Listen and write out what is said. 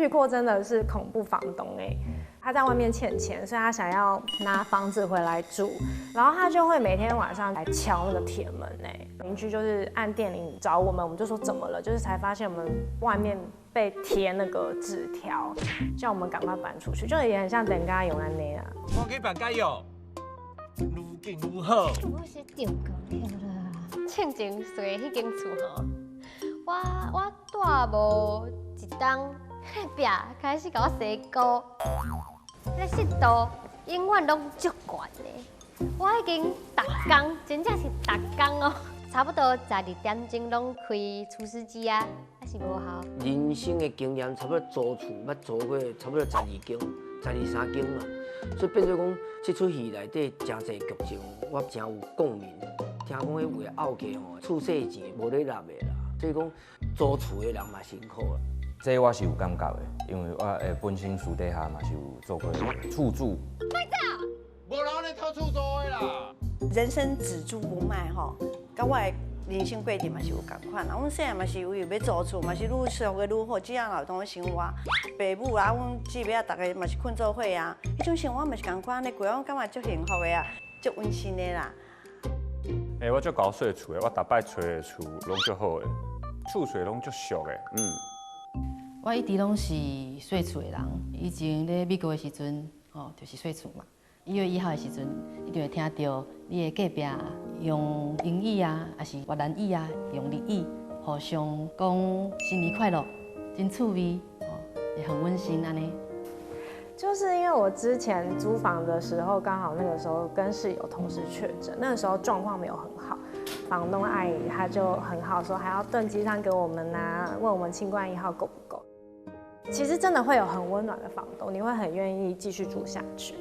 遇過真的是恐怖房東哎，他在外面欠錢，所以他想要拿房子回來住，然後他就會每天晚上來敲那個鐵門哎，鄰居就是按電鈴找我們，我們就說怎麼了，就是才發現我們外面被貼那個紙條，叫我們趕快搬出去，就也很像等家永安那樣。我去辦解藥，愈緊愈好。我是中過了啦。進前住彼間厝吼，我住無一冬，壁開始共我洗膏，彼濕度永遠攏足懸的。我已經逐工，真正是逐工哦，差不多12點鐘攏開除濕機啊，還是無效。人生的經驗差不多租厝，捌租過差不多十二間、十二三間嘛，所以變做講，這齣戲內底誠濟劇情，我誠有共鳴。聽講彼有的漚客吼，厝細錢無咧納的啦，所以講租厝的人嘛辛苦啦。這我是有感覺的，因為我本身私底下嘛是有做過厝主。賣走！無人咧偷厝租的啦。人生只租不賣吼，佮我的人生過程嘛是有仝款啊。阮細漢嘛是有欲租厝，嘛是愈俗的愈好，只要若有當生活，爸母啊，阮姊妹啊，逐个嘛是睏做伙啊，彼種生活嘛是仝款咧過，我感覺足幸福的啊，足溫馨的啦。欸，我足𠢕稅厝的，我逐擺揣的厝攏足好的，厝稅攏足俗的，嗯。我一直攏是稅厝的人，以前咧美國的時陣，吼，就是稅厝嘛。1月1號的時陣，一定會聽著你的隔壁用英語啊，抑是越南語啊，用日語，互相講新年快樂，真趣味，吼，也很溫馨按呢。就是因為我之前租房的時候，剛好那個時候跟室友同時確診，那個時候狀況沒有很好，房東阿姨她就很好，說還要燉雞湯給我們啊，問我們清冠一號夠不夠。其實真的會有很溫暖的房東，你會很願意繼續住下去。